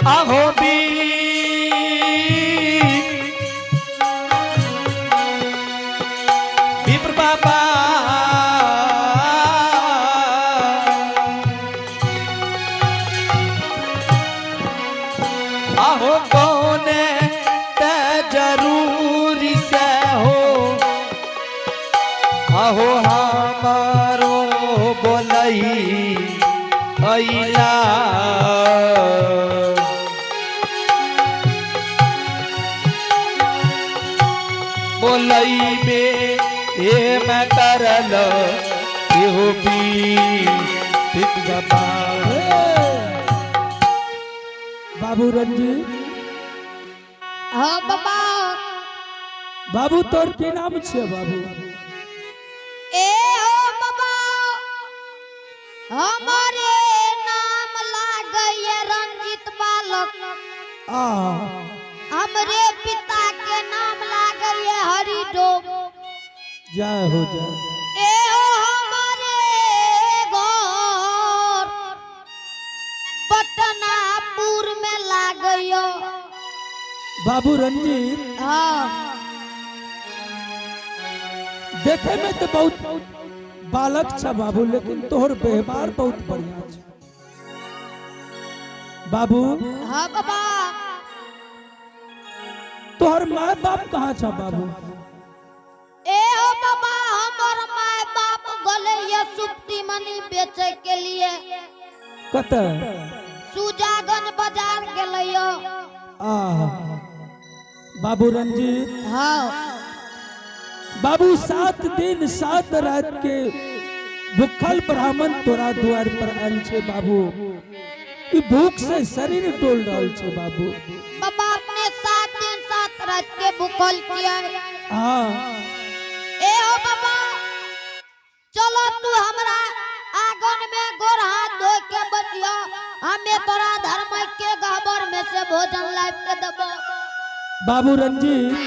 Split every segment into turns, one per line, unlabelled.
आहो बी विप्र बाबा। आहो कौन ते जरूरी से हो, आहो हमारो बोलई अइला। बोलई बे हे मैं करल एहो बी बाबा।
बाबू रंजीत।
हाँ बाबा।
बाबू, तोर के नाम छे बाबू?
ए हो बाबा, हमारे नाम लागैये रंजीत बालक।
आ।
हमरे पिता के नाम लागैये हरि डोम।
जय हो, जय।
ए हो, हमारे घर पटनापुर में लागैयो।
बाबू रंजीत।
हाँ।
देखे में तो बहुत बालक छ बाबू, लेकिन तोहर व्यवहार बहुत बढ़िया छ बाबू।
हाँ बाबा।
तोहर माय बाप कहाँ छ बाबू?
ए हो बाबा, हमर माय बाप गले ये सुप्ती मनी बेचे के लिए।
कत?
सुजागंज बाजार गेलै।
आ बाबू रंजीत।
हाँ।
बाबू, 7 दिन 7 रात के भूखल ब्राह्मण तोरा द्वार पर आयल छे बाबू। ई भूख से शरीर डोल रहल छे बाबू।
बाबा, अपने 7 दिन 7 रात के भूखल छियै।
हाँ।
ए हो बाबा, चलो तू हमरा आंगन में गोर हाथ धो के बैठियो, हमें तोरा धर्म के गहबर में से भोजन लाइब के देबो।
बाबू रंजीत।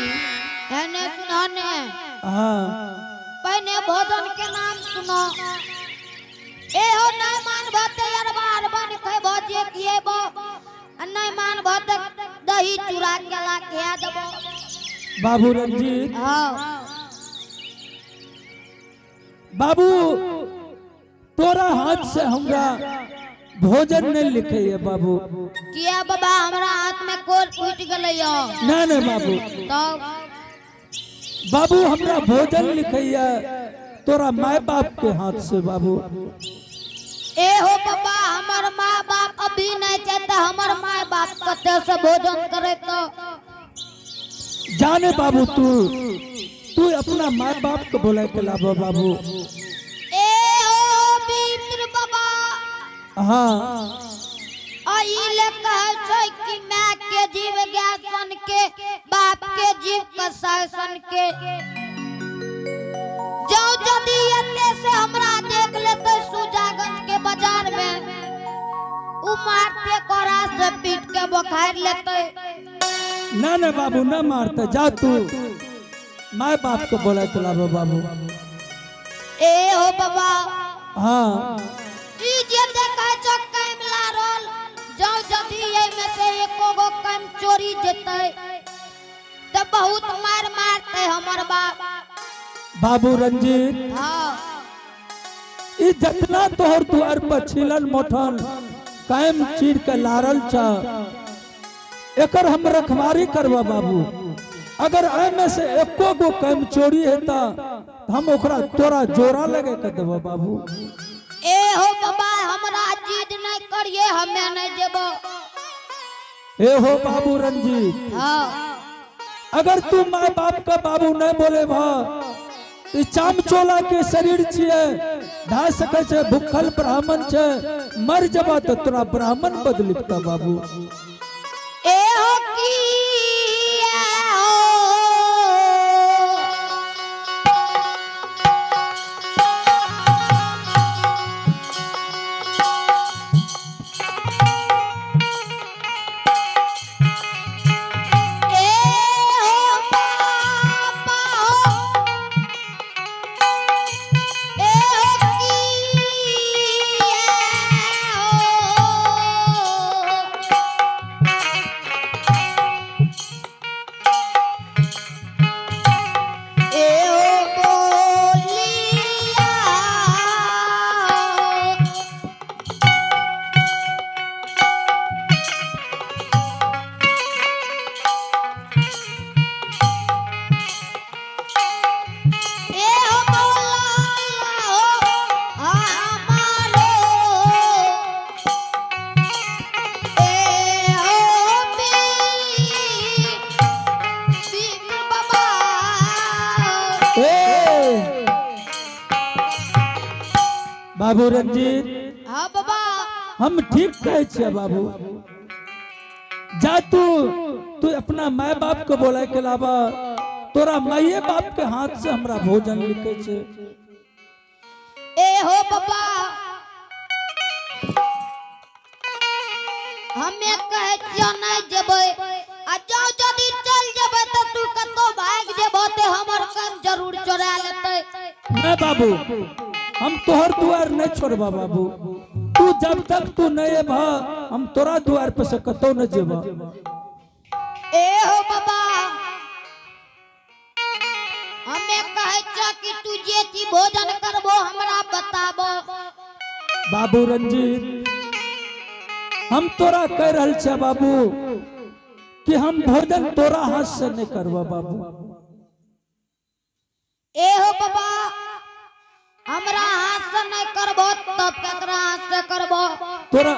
एने सुनो ने।
हाँ।
पहले भोजन के नाम सुनो। ए हो, नहीं मानबो ते अरबा अरबन खैबो जे खिएबो, आ नहीं मानबो ते दही चूड़ा केला खिया देबो।
बाबू रंजीत।
हाँ।
बाबू, तोरा हाथ से हमरा भोजन नहीं लिखे है बाबू।
किया बाबा, हमरा हाथ में कोर फूट गेलै यो?
ना ना बाबू।
तब?
बाबू, हमरा भोजन लिखैया तोरा माय बाप के हाथ से बाबू।
ए हो बाबा, हमर माँ बाप अभी नहीं छै तऽ हमर माय बाप कते से भोजन करे तो?
जाने बाबू, तू तू अपना माय बाप के बोला के लाबो बाबू।
ए हो मित्र बाबा।
हाँ।
एहि ले कहै छै कि माय के जीव गाय सन के, बाप के जीव कसाई सन के। जौ यदि एते से हमरा देख लेते सुजागंज के बाजार में, उ मारते कोरा से पीट के बोखार लेते।
ना ना बाबू, ना मारते। जा, तू माय बाप के बोला के लाबो बाबू।
ए हो बाबा।
हाँ।
ई जे देखै छौ कैम लारल, जौ यदि एहिमे से एको गो कैम चोरी जेतै तऽ बहुत मार मारते हमर बाप।
बाबू रंजीत।
हाँ।
ई जितना तोहर द्वार पर छिलन मोठन कायम चीर के लारल छ, एकर हम रखवारी करबा बाबू। अगर एमे से एको गो कैम चोरी हेता, हम ओकरा तोरा जोरा लगे के देबो बाबू।
ए हो बाबा, हमरा जिद नहीं करिए, हमे नहीं जेबो।
ए हो बाबू रंजीत।
हाँ।
अगर तू माँ बाप का बाबू नहीं बोले भा, ई चाम चोला के शरीर छिए, ढा सके छै। भूखल ब्राह्मण छै, मर जबा तो तोरा ब्राह्मण बदलिकता बाबू।
ए हो की ए हो। ए हो बाबा हो। ए हो की ए हो।
बाबू रंजीत,
हाँ बाबा।
हम ठीक कहै छियै बाबू। जा तू, तू अपना माय बाप के बोले के अलावा तोरा माइये बाप के हाथ से हमरा भोजन लिखे छै।
ए हो बाबा, हमे कहै छियो नहीं जेबै, आ जाओ यदि चल जेबै तऽ तू कतौ भागि जेबो ते हमर कम जरूर चोरा लेतै।
नहीं बाबू, हम तोहर दुआर नहीं छोड़बा बाबू। तू जब तक तू नहीं एबह, हम तोरा दुआर पर से कतौ नहीं जेबह।
ए हो बाबा, हमे कहै छियो कि तू जे चीज भोजन करबो हमरा बताबो।
बाबू रंजीत, हम तोरा कह रहल छियै बाबू कि हम भोजन तोरा हाथ से नहीं करबा बाबू।
ए हो बाबा, हमरा हाथ से नहीं करबो तब केकरा हाथ से करबो?
तोरा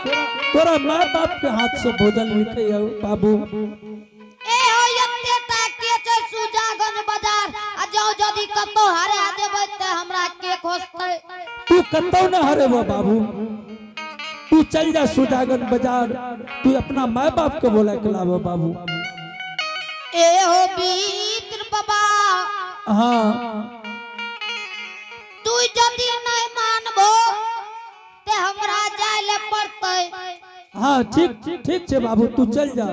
तोरा माँ बाप के हाथ से भोजन लिखे बाबू।
ए हो, एते टा के छै सुजागन बाजार, आ जाओ यदि कतौ हरा देबै तऽ हमरा के खोजतै?
तू कतौ न हरेबो बाबू। तू चल जा सुजागन बाजार, तू अपना माँ बाप के बोला के लाबो बाबू।
ए हो बीर बाबा,
हाँ।
तू यदि नहीं मानबो ते हमरा जाय ले पड़तै।
हाँ, ठीक ठीक छै बाबू, तू चल जा।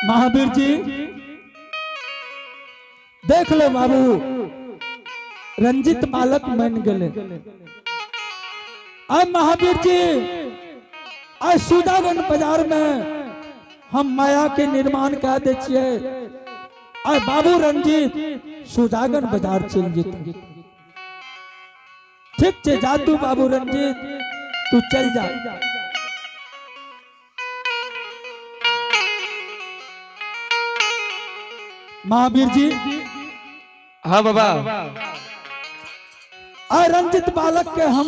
महावीर जी, देख लो बाबू, रंजित बालक बन गए। अब महावीर जी, आज सुजागंज बाजार में हम माया के निर्माण कह दे छियै। आय बाबू रंजीत सुजागंज बाजार चल जेतै। ठीक छै, जा तू बाबू रंजीत, तू चल जा। महावीर जी।
हाँ बाबा।
आय रंजित बालक के हम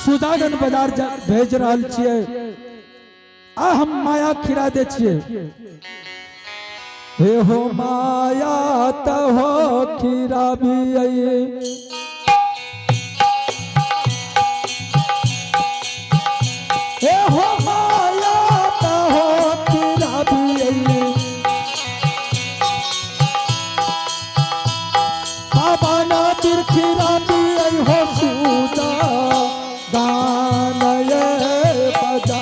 सुजागंज बाजार भेज रहल छियै। आ हम माया खिरा दे छियै। हे हो माया त हो खीरा भी, हे हो माया त हो खीरा भी, बाबा ना खीरा भी हो सुजा गान ये बजा।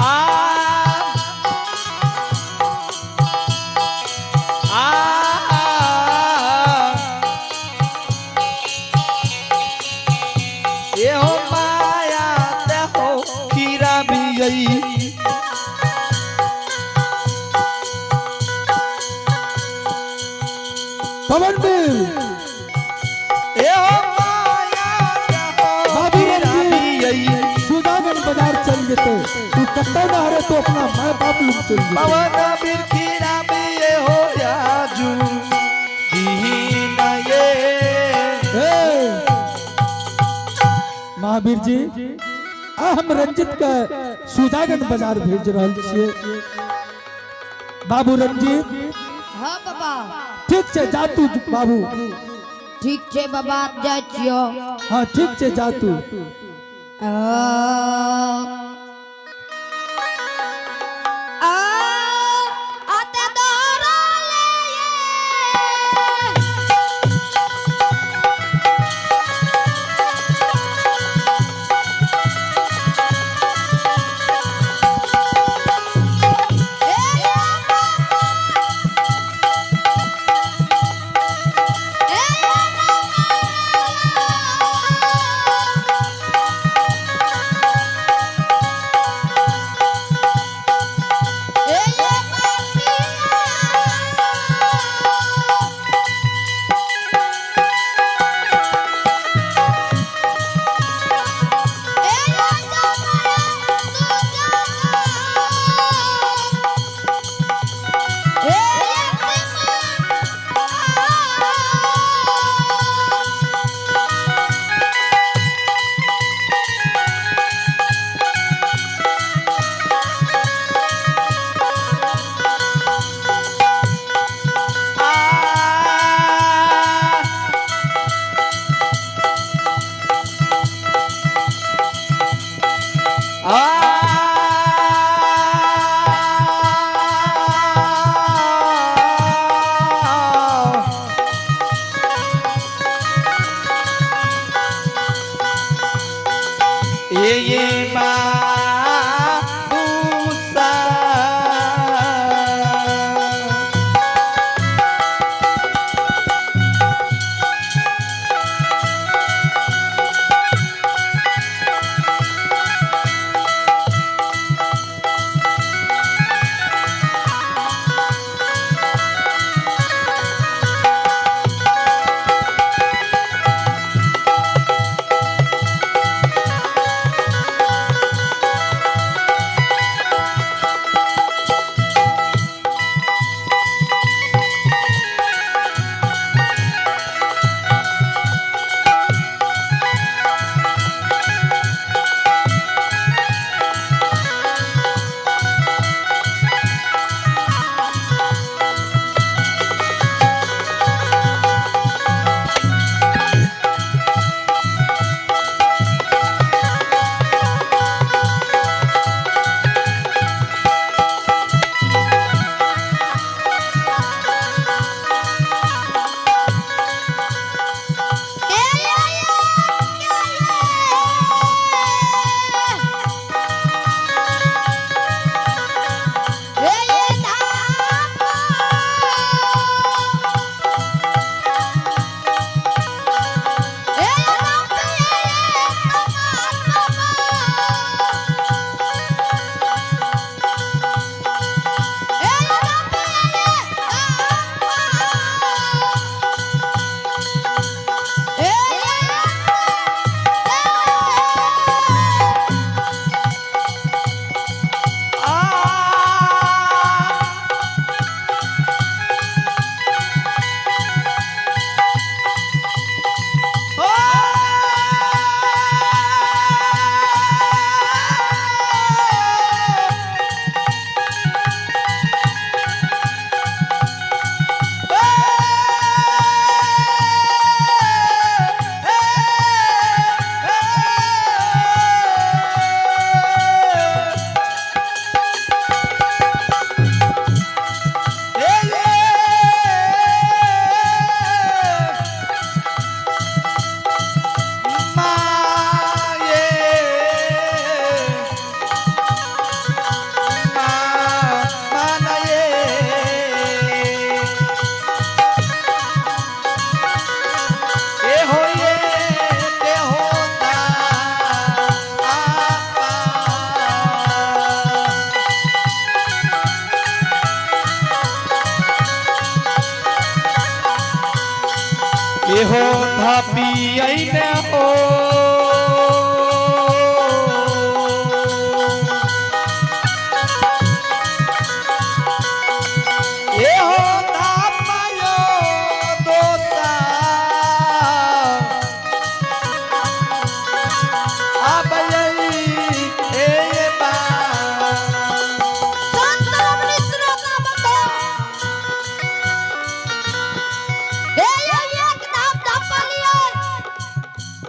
आ आ ये हो माया ते हो खीरा भी आई।
पवन वीर।
ये हो माया ते हो
बाबू
खीरा भी आई।
रंजीत सुजागंज बाजार चल जेते, तू कतौ ना हरे तो अपना माय बाप लुक चल जेते।
पवन बीर खीरा भी ये हो याजू दीना ये।
ए, महावीर जी, आ हम रंजित के सुजागंज बाजार भेज रहल छियै। बाबू रंजीत।
हाँ बाबा।
ठीक छै, जा तू बाबू।
ठीक छै बाबा, जाइ छियो।
हाँ, ठीक छै, जा तू।
आ आ आते दौड़ले ये। ए
ये बाबू सा। एहो धापी अइने हो। एहो धापायो दोसा आबयई ए बा।
संत रमणी श्रोता बंधो। हे ये एक धाम धप्पा लियो,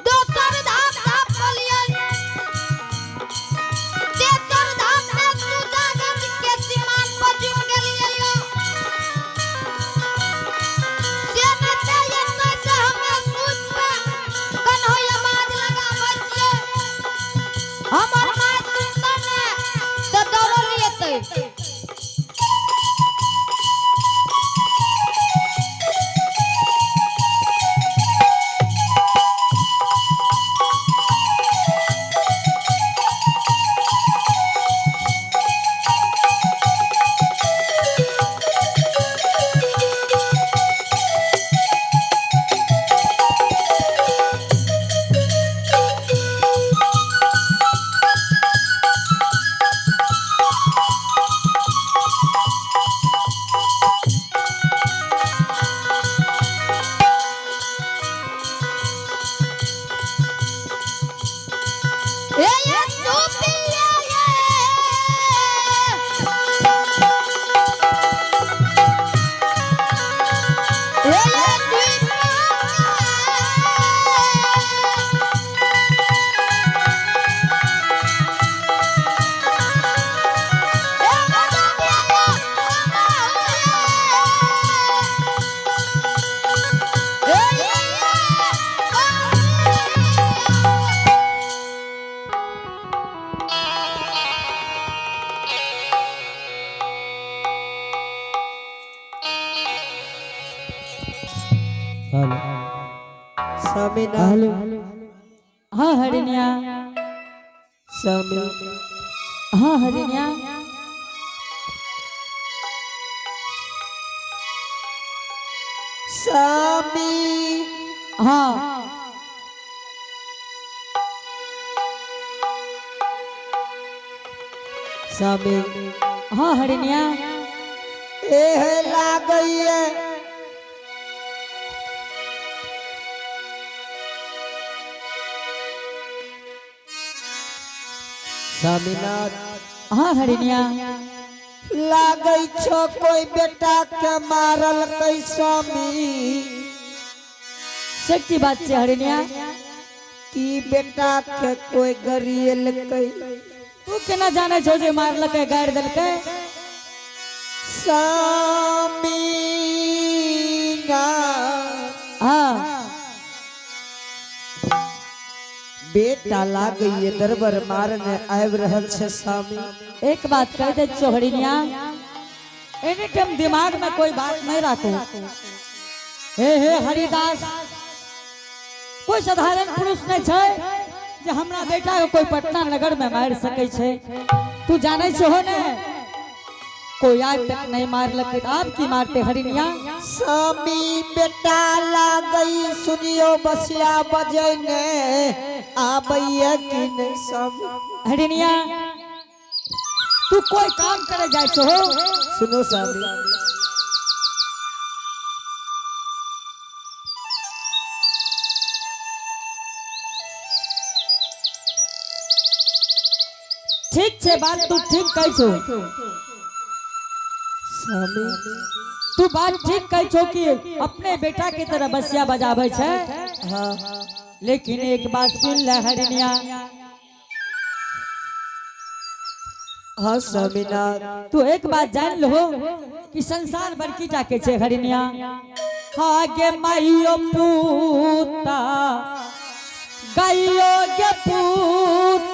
दोसर
स्वामीनाथ।
हेलो।
हाँ हरिणिया।
स्वामी।
हाँ हरिणिया।
स्वामी।
हाँ।
स्वामी।
हाँ हरिणिया।
एह लागैये स्वामीनाथ।
हाँ हरिणिया।
लागै छो कोई बेटा के मारल कै स्वामी।
से की बात छे हरिणिया?
की बेटा के कोई गरियल कै।
तू केना जाने छो जे मारलकै गारि देलकै?
स्वामीनाथ।
हाँ।
बेटा लागैये दरबर मारने आबि रहल छै स्वामी।
एक बात कह दे छो हरिणिया, एनी टाइम दिमाग में कोई बात नहीं राखो। हे हे हरिदास कोई साधारण पुरुष नहीं छै जे हमरा बेटा के कोई पटना नगर में मार सकै छै। तू जाने छो हो ने, कोई आज तक नहीं मारलकै, आब की मारते हरिणिया?
स्वामी बेटा लागई सुनियो बसिया बजने आबैया कि नहीं स्वामी?
हरिणिया, तू कोई काम करे जाय छो हो?
सुनो स्वामी।
ठीक छे, बात तू ठीक कहै छो।
स्वामी।
तू बात ठीक कहै छो कि अपने बेटा के तरह बसिया बजाबै छै।
हाँ।
लेकिन एक बात सुन ले हरिणिया।
हाँ स्वामीनाथ।
तू एक बात जान लो कि संसार बड़की टाके छे हरिणिया। हाँ गे माइयो पूता, गाइयो गे पूता।